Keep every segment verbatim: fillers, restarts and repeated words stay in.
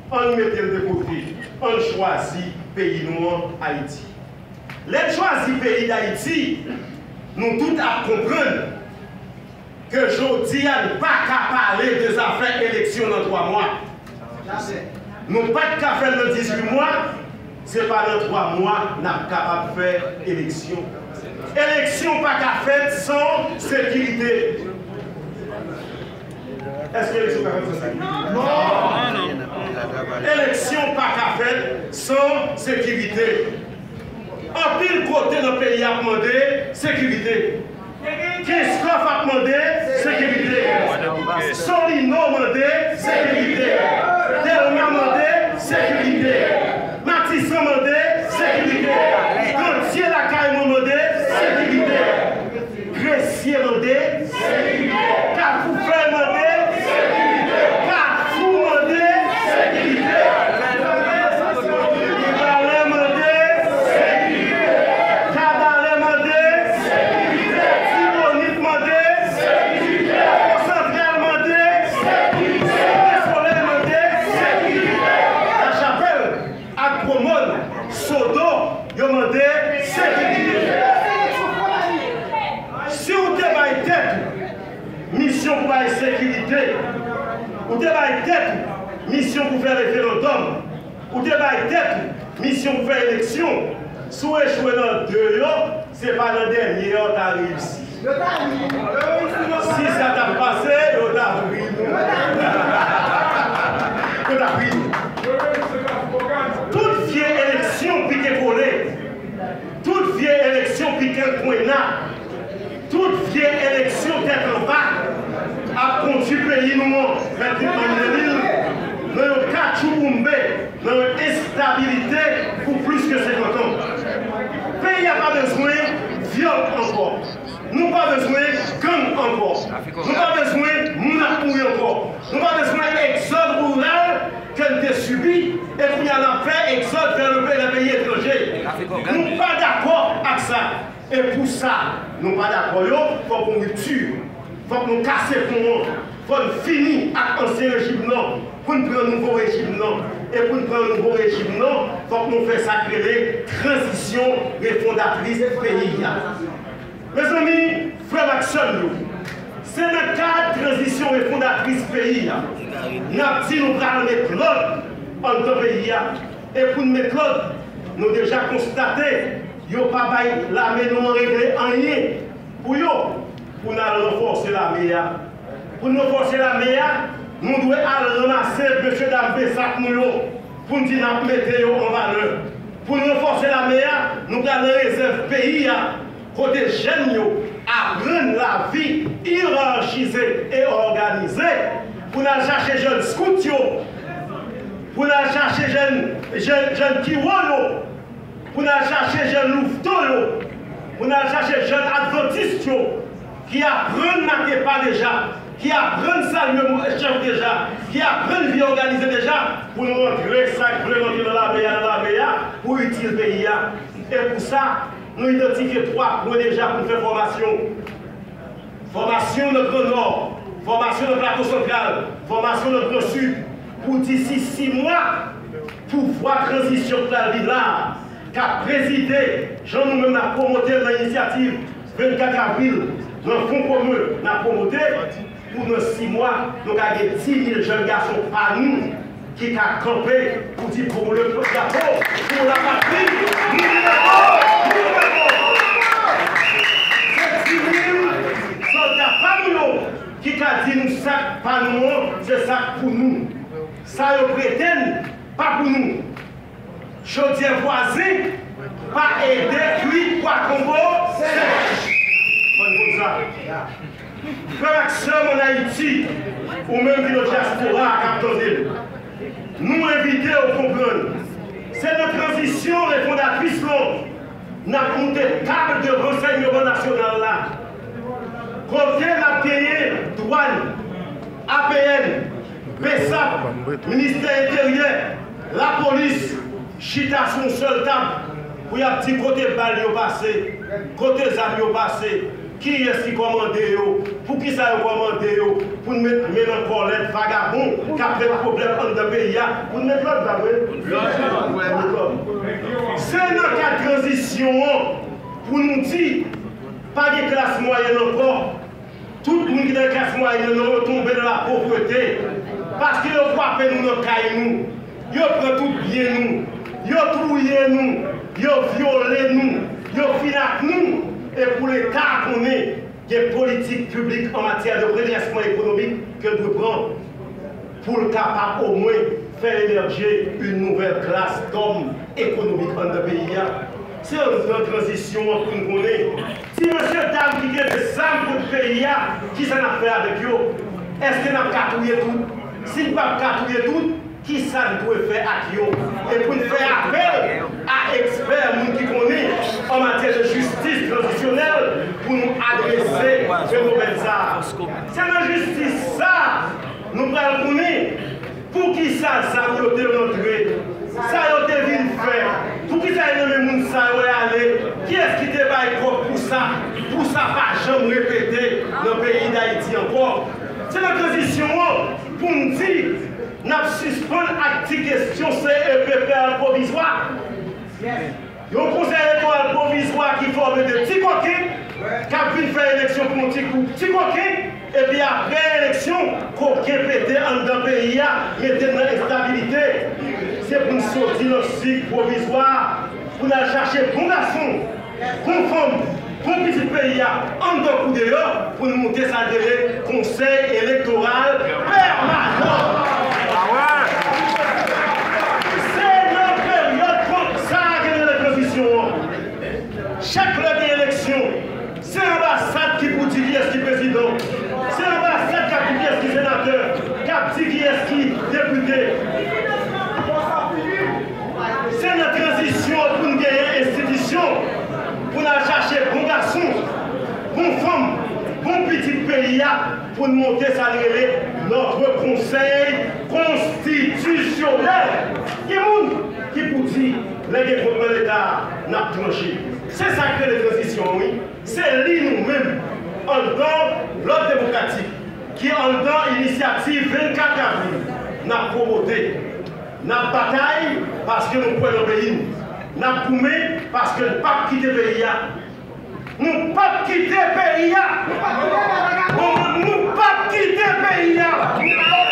Ann mete l de kote, ann chwazi peyi nou an, Ayiti. Lè n chwazi peyi Dayiti, nou tout ap konprann ke jodi a n pa ka pale de zafè eleksyon nan twa mwa. Nou pa t ka fè l nan dizuit mwa, se pa nan twa mwa n ap kapab fè eleksyon. Eleksyon pa ka fèt san sekirite. Èske eleksyon ka fèt san sekirite? Non! Eleksyon pa ka fèt san sekirite. Anpil kote nan peyi a ap mande sekirite. Kenskòf ap mande sekirite. Solino mande sekirite. Dèlma mande sekirite. Matisan mande sekirite. Gantye lakay mwen mande sekirite. Gresye mande sekirite. Kafou Fèy mande sekirite. Kafou mande sekirite. Mibalè mande sekirite. Kabalè mande sekirite. Tibonit mande sekirite. Konsantral mande sekirite. Site Solèy mande sekirite. Lachapèl ak Gwomòn, Sodo, yo mande sekirite. Si w te bay tèt ou misyon pou bay sekirite, ou te bay tèt ou misyon pou fè referandòm, ou te bay tèt ou misyon pou fè eleksyon, si w echwe nan de yo, se pa nan dènye a w ta reyisi. Yo ta ri. Si sa t ap pase, yo t ap ri nou. Yo t ap ri nou. Tout vye eleksyon pike kole. Tout vye eleksyon pike kwenna. Tout vye eleksyon tèt anba ap kondui peyi nou an, Mèt Victor Menil, nan yon katchouboumbe, nan yon enstabilite pou plis ke senkant an. Peyi a pa bezwen vyòl ankò. Nou pa bezwen gang ankò. Nou pa bezwen moun ap mouri ankò. Nou pa bezwen egzòd riral ke n te sibi, e kounye a n ap fè egzòd vè le, vè peyi etranje. Nou pa dakò ak sa. E pou sa nou pa dakò yo, fòk yon ripti. Fòk nou kase pon an. Fòk n fini ak ansyen rejim nan pou n pran nouvo rejim nan. E pou n pran nouvo rejim nan, fòk nou fè sa k rele tranzisyon refondatris peyi a. Mezanmi, frè m ak sè m yo, se nan kad tranzisyon refondatris peyi a n ap di nou pral met lòd anndan peyi a. E pou n met lòd, nou deja konstate yo pa bay lame nou an regle anyen pou yo, pou n al ranfòse lame a. Pou n ranfòse lame a, nou dwe al ranmase mesye dam Besak nou yo, pou n di n ap mete yo an valè. Pou n ranfòse lame a, nou pral nan rezèv peyi a, kote jèn yo aprann lavi iyèchize e òganize. Pou n al chache jèn skout yo, pou n al chache jèn, jèn, jèn kiwo yo, pou n al chache jèn louveteau yo, pou n al chache jèn advantis yo, ki aprann make pa deja, ki aprann salye chèf deja, ki aprann vi òganize deja, pou n rantre sa k vle rantre nan lame a, nan lame a, pou itil peyi a. E pou sa, nou idantifye twa pwen deja pou n fè fòmasyon. Fòmasyon nan Gran Nò, fòmasyon nan Plato Santral, fòmasyon nan Gran Sid, pou disi sis mwa, pouvwa tranzisyon k pral vin la a, k ap prezide, jan nou menm n ap pwomote l nan inisyativ vennkat avril, nan fon komen n ap pwomote, pou nan sis mwa, nou ka gen dis mil jèn gason pa nou, ki ka kanpe pou di pou le drapo, pou lapatri, nou leve kò, nou leve kò. Se dis mil sòlda pa nou yo ki ka di nou sa k pa nou an, se sa k pou nou. Sa yo prete n, pa pou nou. Chodyè vwazen pa ede kwi pwa kongo sèch. Fò n konn sa. Frè m ak sè m ann Ayiti, ou menm ki nan dyaspora a k ap tande m, nou envite w konprann, se nan tranzisyon refondatris lan n ap moute tab de ransèyman nasyonal la, kote n ap genyen dwàn, A P N, BSAP, Ministè Enteryè, Lapolis, chita sou yon sèl tab pou y ap di kote bal yo pase, kote zam yo pase, Kiyès ki kòmande yo? Poukisa yo kòmande yo? Pou n met men nan kòlèt vagabon k ap met pwoblèm anndan peyi a, pou n met lòd la vre. Se nan kad tranzisyon an pou nou di pa gen klas mwayèn ankò. Tout moun ki nan klas mwayèn nan, yo tonbe nan lapovrete. Paske yo kwape nou nan kay nou. Yo pran tout byen nou. Yo touye nou. Yo vyole nou. Yo fin ak nou. E pou Leta konnen, gen politik piblik an matyè de redrèsman ekonomik ke l dwe pran pou l kapab omwen fè emèje yon nouvèl klas dòm ekonomik anndan peyi a. Se anndan tranzisyon an pou n konnen ti mesye dam ki kenbe zam kont peyi a, kisa n ap fè avèk yo? Èske n ap ka touye tout? Si n p ap ka touye tout, kisa n dwe fè ak yo? E pou n fè apèl a ekspè, moun ki konnen an matyè de jistis tranzisyonèl, pou nou adrese fenomèn sa a. Se nan jistis sa a nou pral konnen poukisa zam yo te rantre, sa yo te vin fè, poukisa yo nan men moun sa yo y ale, kiyès ki te bay kòb pou sa, pou sa pa janm repete nan peyi Dayiti ankò. Se nan tranzisyon an pou n di n ap sispann ak ti kesyon C E P P pwovizwa. Yon konsèy elektoral pwovizwa ki fòme de ti koken k ap vin fè eleksyon pou yon ti gwoup ti koken, epi apre eleksyon, koken pete anndan peyi a, mete n nan enstabilite. Se pou n soti nan sik pwovizwa a, pou n al chache bon gason, bon fanm, bon pitit peyi a, anndan kou deyò, pou n monte sa n rele Konsèy Elektoral Pèmanan. Se nan peryòd kon sa a gen rele tranzisyon an. Chak lè gen eleksyon, se anbasad ki pou di kiyès ki prezidan. Se anbasad k ap di kiyès ki senatè, k ap di kiyès ki depite. Se nan tranzisyon pou n genyen enstitisyon, pou n al chache bon gason, bon fanm, bon pitit peyi a, pou n monte sa n rele notre Conseil Constitutionnel. Gen moun ki pou di, lè gen kont nan Leta a, n ap tranche. Se sa k rele tranzisyon an, wi. Se li nou menm, anndan Lòd Demokratik, ki anndan Inisyativ vennkat Avril, n ap pwomote. N ap batay paske nou kwè nan peyi n. N ap goumen paske n p ap kite peyi a. Nou p ap kite peyi a. Nou p ap kite peyi a. Nou p ap kite peyi a. N ap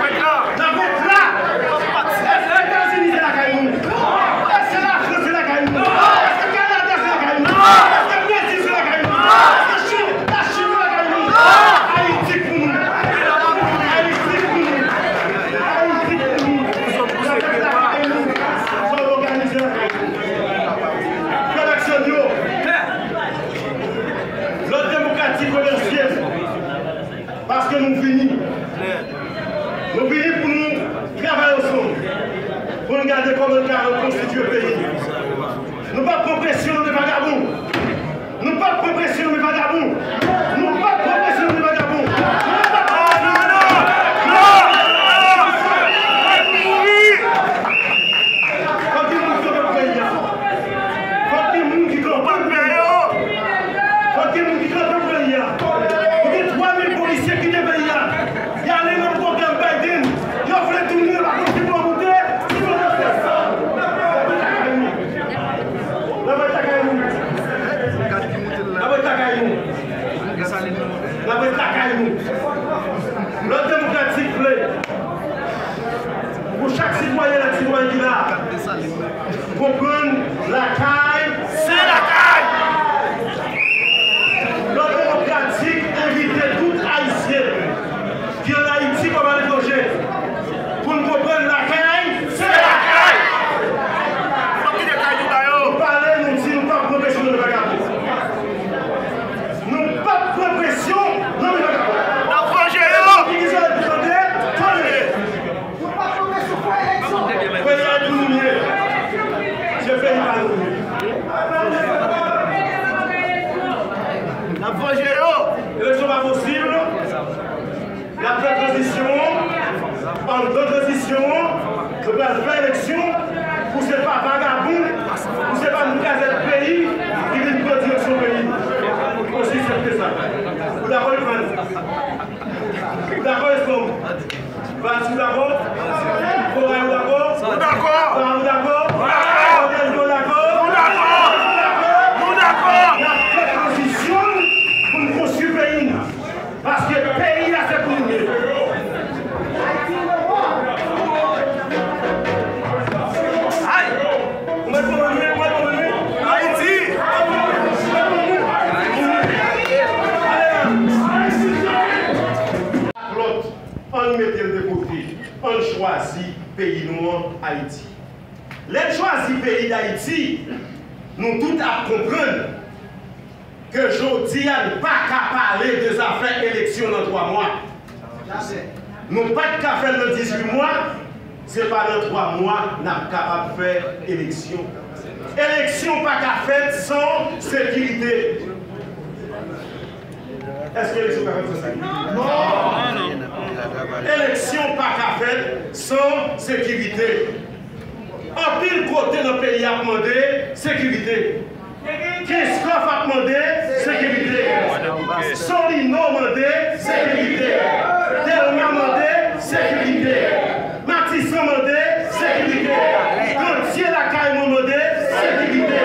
ret la. N ap ret la. Èske Etazini se lakay nou? Èske Lafrans se lakay nou? Èske Kanada se lakay nou? Èske Brezil se lakay nou? Èske Chin, Lachin se lakay nou? Ayiti k pou nou. Ayiti k pou nou. Ayiti k pou nou. N ap ret lakay nou. Sa w òganize lakay nou. Frè Laksann yo, Lòd Demokratik remèsye nou. Paske nou vini. Nou vini pou nou travay ansanm. Pou nou gade kòman nou ka rekonstitye peyi. Nou p ap pran presyon nan men vagabon. Nou p ap pran presyon nan men vagabon. Nou p ap pran presyon nan men vagabon. Nou p ap pran presyon nan men vagabon. Fòk gen moun ki kanpe pou peyi a. Fòk gen moun ki kanpe pou peyi a. Fòk gen moun ki kanpe pou peyi a. Nou gen twa mil polisye ki kite peyi a. Y ale nan pwogram Biden. Yo vle tounen, yo pa konn si pou yo moute, si pou yo desann. N ap ret lakay nou. N ap ret lakay nou. N ap ret lakay nou. Ayiti. Lè n chwazi peyi Dayiti, nou tout ap konprann ke jodi a n pa ka pale de zafè eleksyon nan twa mwa. Nou pa t ka fè l nan dizuit mwa, se pa nan twa mwa n ap kapab fè eleksyon. Eleksyon pa ka fèt san sekirite. Èske eleksyon ka fèt san sekirite? Non! Eleksyon pa ka fèt san sekirite. Anpil kote nan peyi ap mande sekirite. Kenskòf ap mande sekirite. Solino mande sekirite. Dèlma mande sekirite. Matisan mande sekirite. Gantye lakay mwen mande sekirite.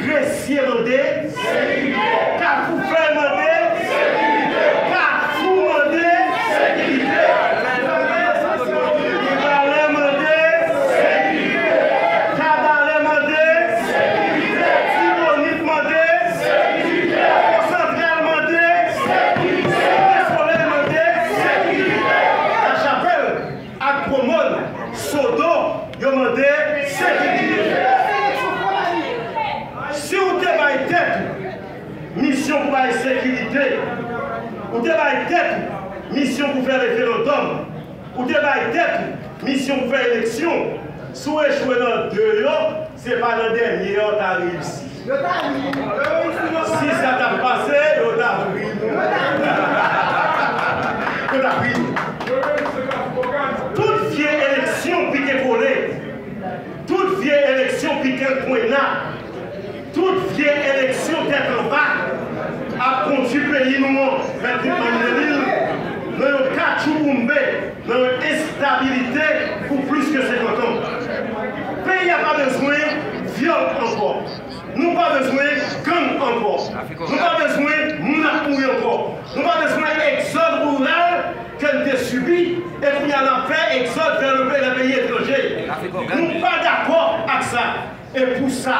Gresye mande sekirite. Kafou Fèy mande sekirite. Kafou mande sekirite. Mibalè mande sekirite. Kabalè mande sekirite. Tibonit mande sekirite. Pòsantral mande sekirite. Site Solèy mande sekirite. Lachapèl ak Gwomòn, Sodo, yo mande sekirite. Si w te bay tèt ou misyon pou bay sekirite, ou te bay tèt ou misyon pou fè referandòm, ou te bay tèt ou misyon pou fè eleksyon, si w echwe nan de yo, se pa nan dènye a w ta reyisi. Si sa t ap pase, yo t ap ri nou. Yo t ap ri nou. Tout vye eleksyon pike kole. Tout vye eleksyon pike kwenna. Tout vye eleksyon tèt anba ap kondui peyi nou an, Mèt Jovenel Moïse, nan yon katchouboumbe, nan yon enstabilite pou plis ke senkant an. Peyi a pa bezwen vyòl ankò. Nou pa bezwen gang ankò. Nou pa bezwen moun ap mouri ankò. Nou pa bezwen egzòd riral ke n te sibi, e kounye a n ap fè egzòd vè le pe-, le peyi etranje. Nou pa dakò ak sa. E pou sa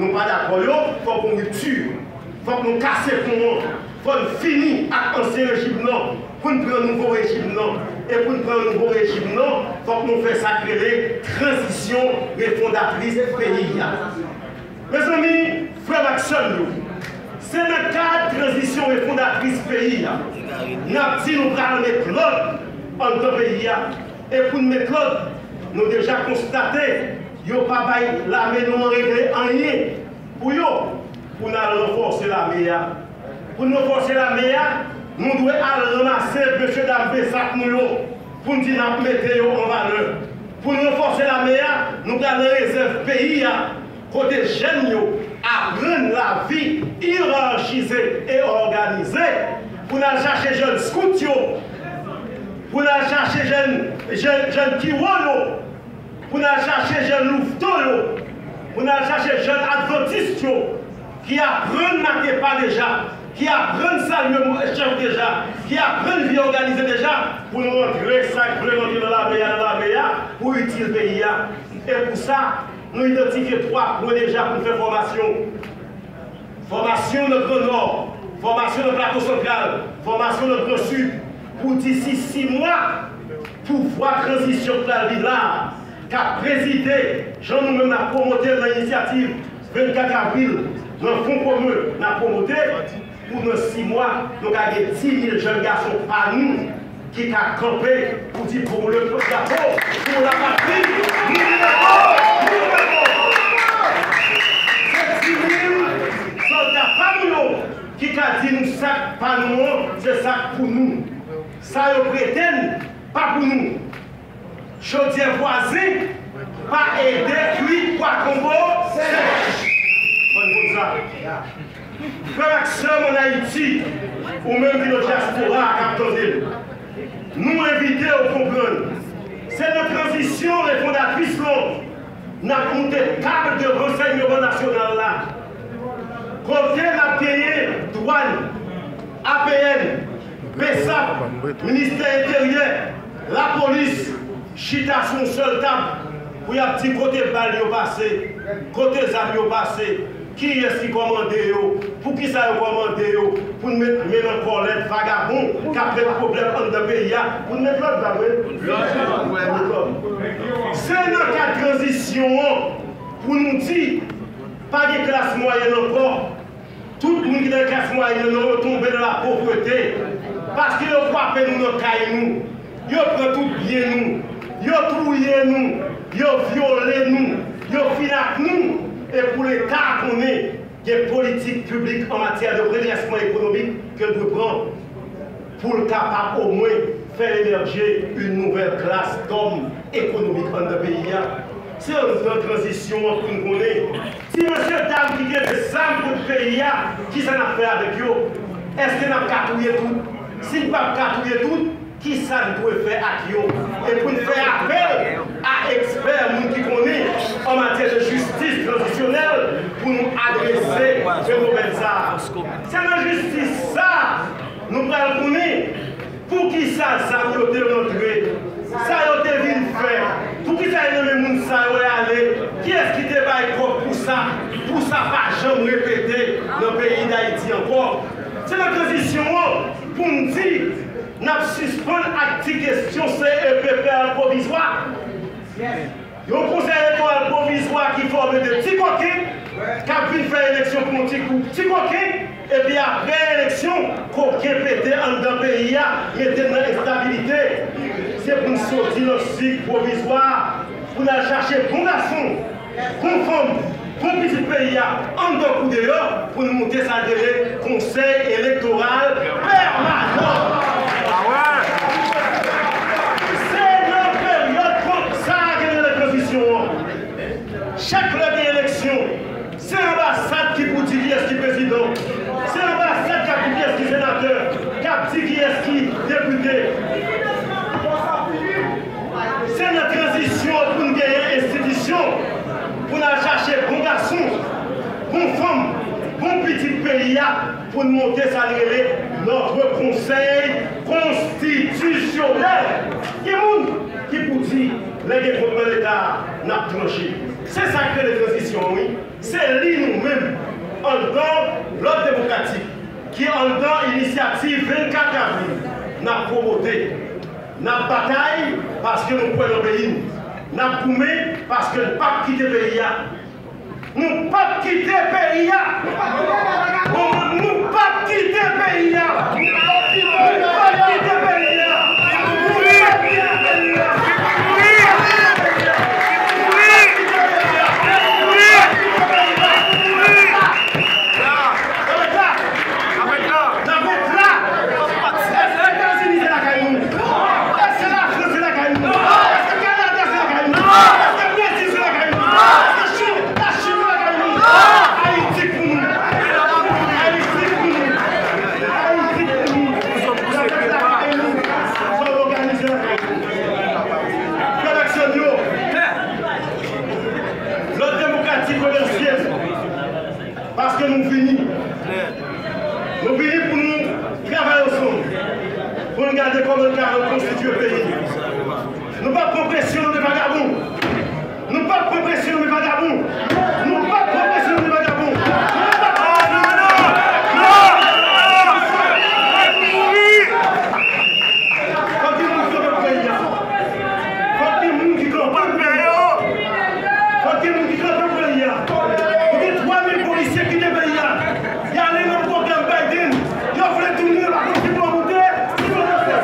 nou pa dakò yo, fòk yon ripti. Fòk nou kase pon an. Fòk n fini ak ansyen rejim nan. Pou n pran nouvo rejim nan. E pou n pran nouvo rejim nan, fòk nou fè sa k rele tranzisyon refondatris peyi a. Mezanmi, frè m ak sè m yo, se nan kad tranzisyon refondatris peyi a, n ap di nou pral met lòd anndan peyi a. E pou n met lòd, nou deja konstate yo pa bay lame nou an regle anyen pou yo, pou n al ranfòse lame a. Pou n ranfòse lame a, nou dwe al ranmase mesye dam Bsap nou yo, pou n di n ap mete yo an valè. Pou n ranfòse lame a, nou pral nan rezèv peyi a, kote jèn yo aprann lavi iyerachize e òganize. Pou n al chache jèn skout yo, pou n al chache jèn, jèn, jèn kiwo yo, pou n al chache jèn louveteau yo, pou n al chache jèn advantis yo, ki aprann make pa deja, ki aprann salye mo-, chèf deja, ki aprann vye òganize deja, pou nou rantre sa k vle rantre nan lame a, nan lame a, pou itil peyi a. E pou sa, nou idantifye twa pwen deja pou n fè fòmasyon. Fòmasyon nan Gran Nò, fòmasyon nan Plato Santral, fòmasyon nan Gran Sid, pou disi sis mwa, pouvwa tranzisyon k pral vin la a, k ap prezide, jan nou menm n ap pwomote l nan inisyativ vennkat avril, nan fon komen n ap pwomote, pou nan sis mwa, nou ka gen dis mil jèn gason pa nou ki ka kanpe pou di pou le drapo, pou lapatri, nou dakò, nou dakò. Se dis mil sòlda pa nou yo ki ka di nou sa k pa nou an, se sa k pou nou. Sa yo prete n, pa pou nou. Chodyè vwazen pa ede kwi pwa kongo sèch. Fò n konn sa. Frè ak sè m ann Ayiti, ou menm ki nan dyaspora a k ap tande m, nou envite w konprann, se nan tranzisyon refondatris lan n ap moute tab de ransèyman nasyonal la, kote n ap genyen dwàn, A P N, Bsap, Ministè Enteryè, Lapolis, chita sou yon sèl tab pou y ap di kote bal yo pase, kote zam yo pase, kiyès ki kòmande yo, poukisa yo kòmande yo, pou n met men nan kòlèt vagabon k ap met pwoblèm anndan peyi a, pou n met lòd la vre. Se nan kad tranzisyon an pou nou di, pa gen klas mwayèn ankò. Tout moun ki nan klas mwayèn nan, yo tonbe nan lapovrete. Paske yo kwape nou nan kay nou. Yo pran tout byen nou. Yo touye nou. Yo vyole nou. Yo fin ak nou. E pou Leta konnen, gen politik piblik an matyè de redrèsman ekonomik ke l dwe pran pou l kapab omwen fè emèje yon nouvèl klas dòm ekonomik anndan peyi a. Se anndan tranzisyon an pou n konnen. Ti mesye dam ki kenbe zam kont peyi a, kisa n ap fè avèk yo? Èske n ap ka touye tout? Si n p ap ka touye tout, kisa n dwe fè ak yo? E pou n fè apèl a ekspè, moun ki konnen an matyè de jistis tranzisyonèl, pou nou adrese fenomèn sa a. Se nan jistis sa a nou pral konnen poukisa zam yo te rantre, sa yo te vin fè, poukisa yo nan men moun sa yo y ale, kiyès ki te bay kòb pou sa, pou sa pa janm repete nan peyi Dayiti ankò. Se nan tranzisyon an pou n di, n ap sispann ak ti kesyon C E P pèl pwovizwa. Yon konsèy elektoral pwovizwa ki fòme de ti koken k ap vin fè eleksyon pou yon ti gwoup ti koken, epi apre eleksyon, koken pete anndan peyi a, mete n nan enstabilite. Se pou n soti nan sik pwovizwa a, pou n al chache bon gason, bon fanm, bon pitit peyi a, anndan kou deyò, pou n monte sa k rele Konsèy Elektoral Pèmanan. Se nan peryòd kon sa a gen rele tranzisyon an. Chak lè gen eleksyon, se anbasad ki pou di kiyès ki prezidan. Se anbasad k ap di kiyès ki senatè, k ap di kiyès ki depite. Se nan tranzisyon pou n genyen enstitisyon, pou n al chache bon gason, bon fanm, bon pitit peyi a, pou n monte sa n rele notre Conseil Constitutionnel. Gen moun ki pou di, lè gen vòt nan Leta a, n ap tranche. Se sa k rele tranzisyon an, wi. Se li nou menm, anndan lòd demokratik, ki anndan inisyativ vennkat avril, n ap pwomote. N ap batay paske nou kwè nan peyi n. N ap goumen paske n p ap kite peyi a. Nou p ap kite peyi a. Nou p ap kite peyi a. Nou p ap kite peyi a. Nou p ap kite peyi a. N ap ret la. N ap ret la. Èske Etazini se lakay nou? Èske Lafrans se lakay nou? Èske Kanada se lakay nou? Èske Brezil se lakay nou? Èske Chin, Lachin se lakay nou? Ayiti k pou nou. Ayiti k pou nou. Ayiti k pou nou. N ap ret lakay nou. Fò n òganize lakay nou. Frè m ak sè m yo, lòd demokratik remèsye n. Paske nou vini. Nou vini pou nou travay ansanm. Pou nou gade kòman nou ka rekonstitye peyi. Nou p ap pran presyon nan men vagabon. Nou p ap pran presyon nan men vagabon. Nou p ap pran presyon nan men vagabon. Nou p ap pran presyon nan men vagabon. Fòk gen moun ki kanpe pou peyi a. Fòk gen moun ki kanpe pou peyi a. Fòk gen moun ki kanpe pou peyi a. Nou gen twa mil polisye ki kite peyi a. Y ale nan pwogram Biden. Yo vle tounen, yo pa konn ki bò moute, ki bò moute.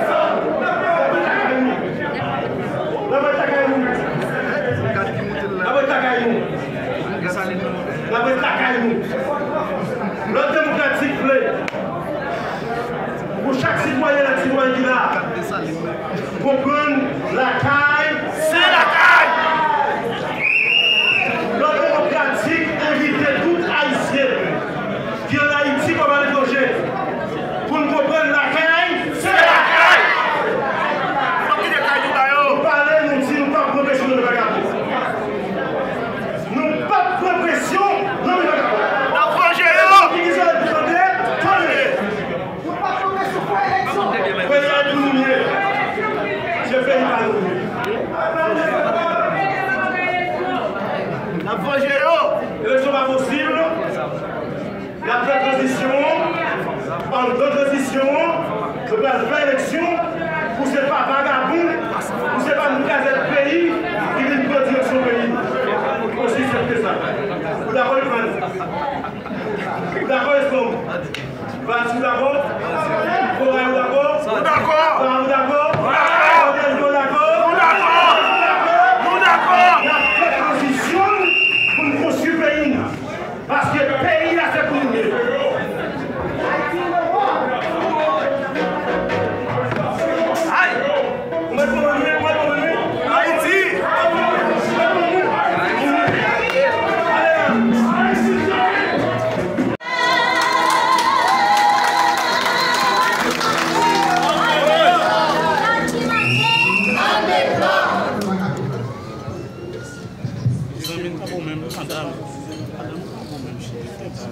N ap ret lakay nou. N ap ret lakay nou. N ap ret lakay nou. N ap ret lakay nou. Lòd demokratik vle pou chak sitwayen ak sitwayèn ki la a konprann lakay se lakay. Lòd demokratik envite tout Ayisyen ki ann Ayiti kòm aletranje pou n konprann lakay se lakay. Fòk kite kay nou ba yo. Nou pale, nou di nou p ap pran presyon nan men vagabon. Nou p ap pran presyon nan men vagabon. N ap vanje yo. Ki di sa yo tande, tande. Peyi a pou nou ye. Se peyi pa nou ye. N ap vanje yo. Eleksyon pa posib. N ap fè tranzisyon an. Anndan tranzisyon an, nou pral fè eleksyon pou se pa vagabon, pou se pa moun kazèk peyi ki vin pran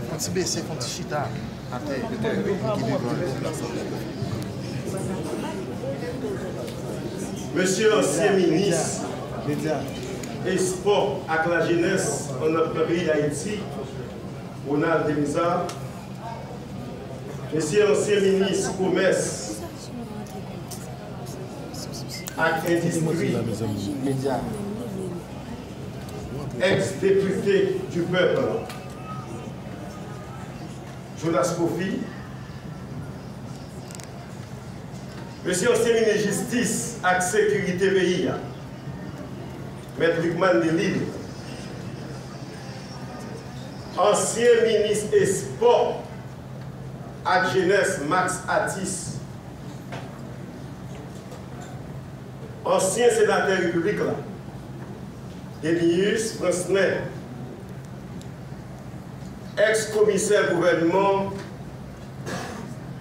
Fon ti bese, fon ti chita atè. Mesye ansyen minis espò ak lajenès an, nan peyi Dayiti, Ronald Demézard, mesye ansyen minis komès ak endistri, ex-député du peuple, Jonas Kofi, mesye ansyen minis jistis ak sekirite peyi a, Mèt Lucmane Delille, ansyen minis espò ak jenès Max Atis, ansyen senatè repiblik la, Délius Francenet, ex-komisè gouvènman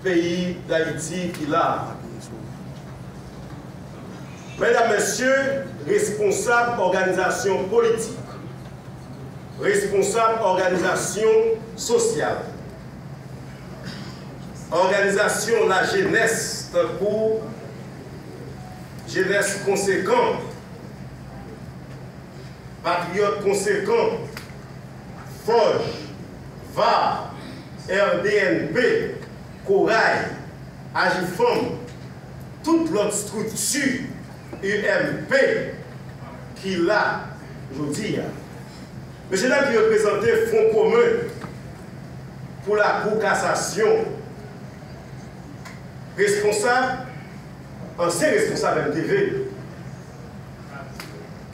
peyi Dayiti ki la a. Medam, mesye, responsab òganizasyon politik, responsab òganizasyon sosyal, òganizasyon lajenès, tankou Jenès Konsekan, Patriyòt Konsekan, Fòj, Va, R D N P, Koray, Ajifanm, tout lòt estrikti U M P ki la jodi a. Mesye dam ki reprezante Fwon Komen pou Lakou Kasasyon, responsab, ansyen responsab M T V,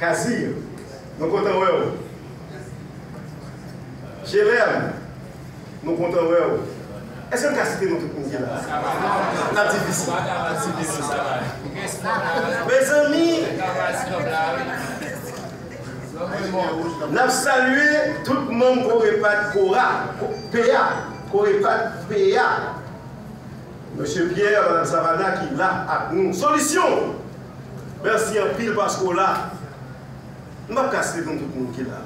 Kazir, nou kontan wè w. Jelèm, nou kontan wè w. Èske m ka site non tout moun ki la? L ap difisil. Mezanmi, n ap salye tout manm Korepad Kora, P A, Korepad P A. Mesye Pierre, Madam Savannah ki la ak nou. Solisyon! Mèsi anpil paske w la. M p ap ka site non tout moun ki la.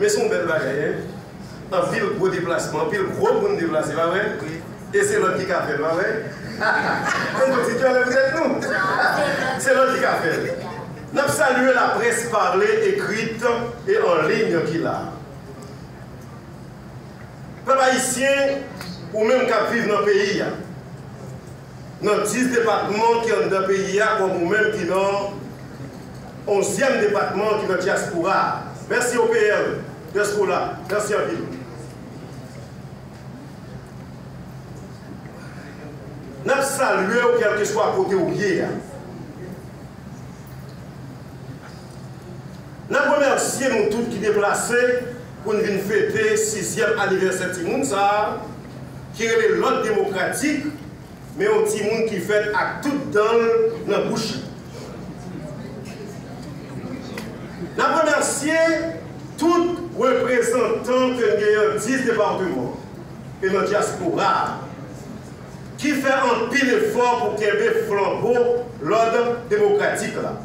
Men se yon bèl bagay, en. Anpil gwo deplasman, anpil gwo moun deplase, pa vre? E se lòt ki ka fè l, pa vre? Ann kontinye ale poutèt nou. Se lòt ki ka fè l. N ap salye laprès pale, ekrit e an liy ki la. Pèp ayisyen, ou menm k ap viv nan peyi a, nan dis depatman ki anndan peyi a, kòm ou menm ki nan onzyèm depatman ki nan dyaspora a. Mèsi O P L, dyaspora, mèsi anpil. N ap salye w kèlkeswa kote w ye a. N ap remèsye nou tout ki deplase pou n vin fete sizyèm anivèsè timoun sa a, ki rele Lòd Demokratik, men yon timoun ki fèt ak tout dan l nan bouch li. N ap remèsye tout reprezantan ke n genyen nan dis depatman e nan dyaspora a, ki fè anpil efò pou kenbe flanbo lòd demokratik la.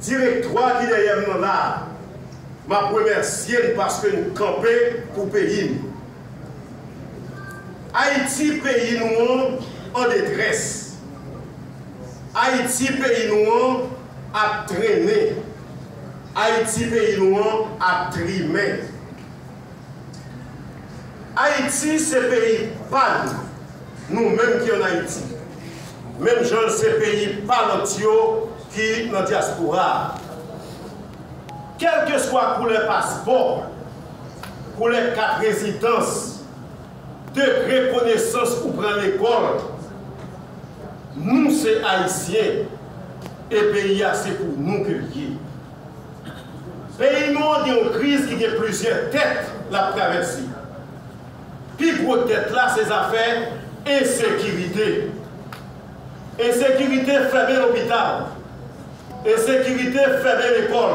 Direktwa ki dèyè m nan la a, m ap remèsye n paske n kanpe pou peyi n. Ayiti, peyi nou an, an detrès. Ayiti, peyi nou an, ap trennen. Ayiti, peyi nou an, ap trimen. Ayiti se peyi pa nou, nou menm ki ann Ayiti. Menm jan l se peyi pa lòt yo ki nan dyaspora a. Kèlkeswa koulè paspò, koulè kat rezidans, degre konesans ou pran lekòl, nou se Ayisyen e peyi a se pou nou ke l ye. Peyi nou an gen yon kriz ki gen plizyè tèt l ap travèse. Pi gwo tèt la se zafè ensekirite. Ensekirite fèmen lopital. Ensekirite fèmen lekòl.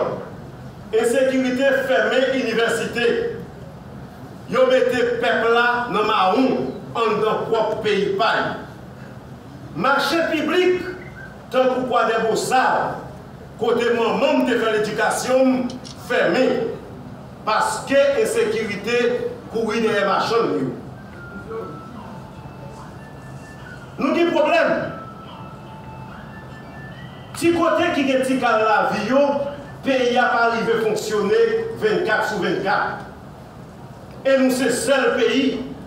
Ensekirite fèmen inivèsite. Yo mete pèp la nan mawon anndan pwòp peyi pa yo. Mache piblik, tankou Kwadèbosav, kote manman m te fè ledikasyon m, fèmen paske ensekirite kouri dèyè machann yo. Nou gen pwoblèm. Ti kote ki gen ti kal lavi yo, peyi a pa rive fonksyone vennkat sou vennkat. E nou se sèl peyi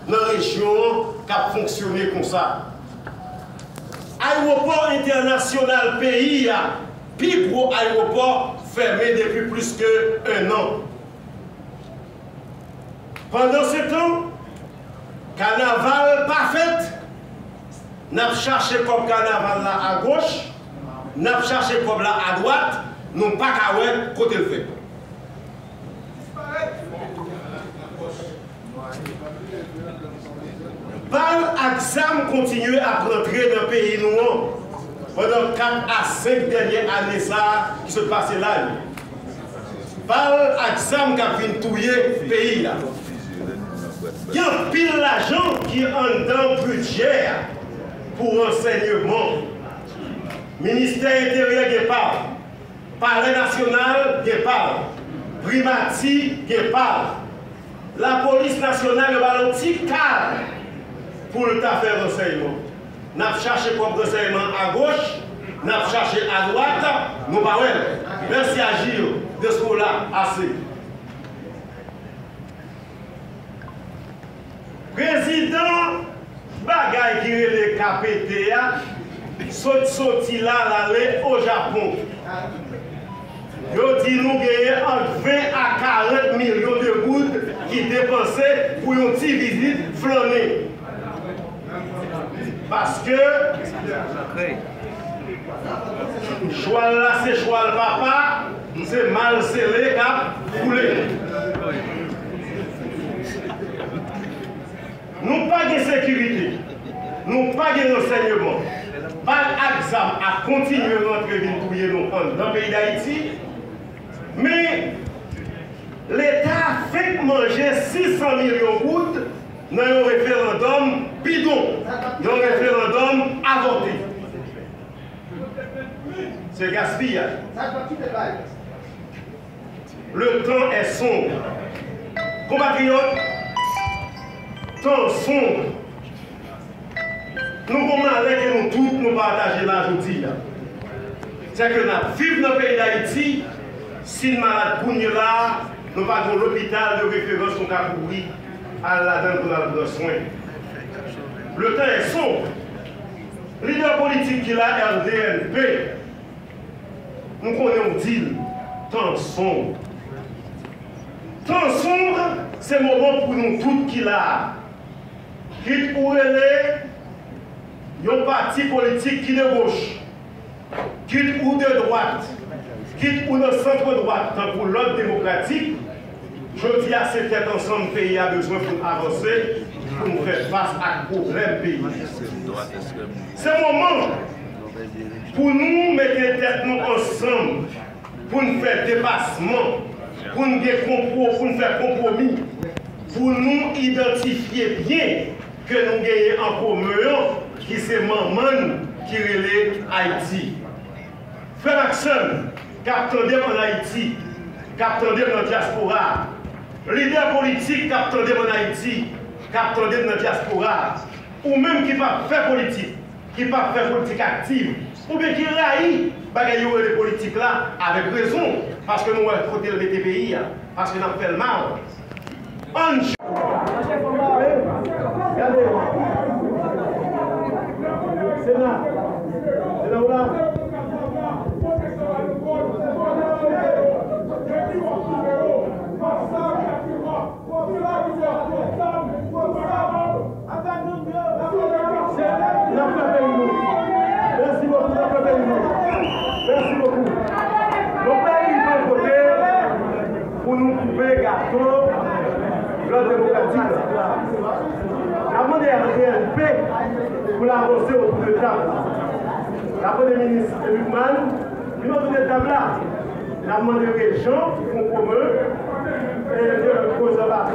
nan rejyon an k ap fonksyone konsa. Ayewopò entènasyonal peyi a, pi gwo ayewopò, fèmen depi plis ke en an. Pandansetan, kanaval pa fèt. N ap chache kòb kanaval la agoch, n ap chache kòb la adwat, nou pa ka wè kote l fèt. Bal ak zam kontinye ap rantre nan peyi nou an pandan kat a senk dènye ane sa a ki sot pase la yo. Bal ak zam k ap vin touye peyi a. Gen anpil lajan ki anndan bidjè a pou ransèyman. Ministè Enteryè gen pa l. Palè Nasyonal gen pa l. Primati gen pa l. Lapolis Nasyonal yo ba l yon ti kad pou l ta fè ransèyman. N ap chache kòb ransèyman agoch, n ap chache adwat, nou pa wè l. Mèsi a Gilles Descola, ase. Prezidan bagay ki rele K P T a sot soti la, l ale o Japon. Yo di nou genyen ant ven a karant milyon de goud ki depanse pou yon ti vizit flannen. Paske chwal la se chwal papa, se mal sele k ap boule. Nou pa gen sekirite, nou pa gen ransèyman. Bal ak zam ap kontinye rantre vin touye nou anndan peyi Dayiti. Men, Leta fenk manje sis san milyon goud nan yon referandòm bidon, yon referandòm avòte. Se gaspiyaj. Le temps est sombre. Konpatriyòt, tan sonb. Nou gon malè ke nou tout nou pataje la jodi a. Se ke n ap viv nan peyi Dayiti, si n malad kounye la a, nou pa gon lopital de referans nou ka kouri al ladan l pou n al pran swen. Le temps est sombre. Lidè politik ki la, R D N P, nou konnen w di l, tan sonb. Tan sonb, se moman pou nou tout ki la a. Kit ou rele yon pati politik ki de goch, kit ou de dwat, kit ou nan sant dwat tankou lòd demokratik, jodi a se tèt ansanm peyi a bezwen pou n avanse, pou n fè fas ak pwoblèm peyi a. Se moman pou nou mete tèt nou ansanm, pou n fè depasman, pou n gen konpwo-, pou n fè konpwomi, pou nou idantifye byen ke nou genyen an komen an, ki se manman n ki rele Ayiti. Frè m ak sè m k ap tande m ann Ayiti, k ap tande m nan dyaspora a, lidè politik k ap tande m ann Ayiti, k ap tande m nan dyaspora a, ou menm ki p ap fè politik, ki p ap fè politik aktiv, oubyen ki rayi bagay yo rele politik la, avèk rezon, paske nou wè kote l mete peyi a, paske n ap fè l mal. Ann. Gade. Sena. Sena ou la? N ap fè peyi nou. Mèsi bokou, n ap fè peyi nou. Mèsi bokou. Yon peyi pa vote pou nou koupe gato lòd demokratik la. N ap mande R D N P pou l avanse otou de tab la. N ap mande minis Lucmane vin otou de tab la. N ap mande rejan pou fon komen e de konzèvasyon.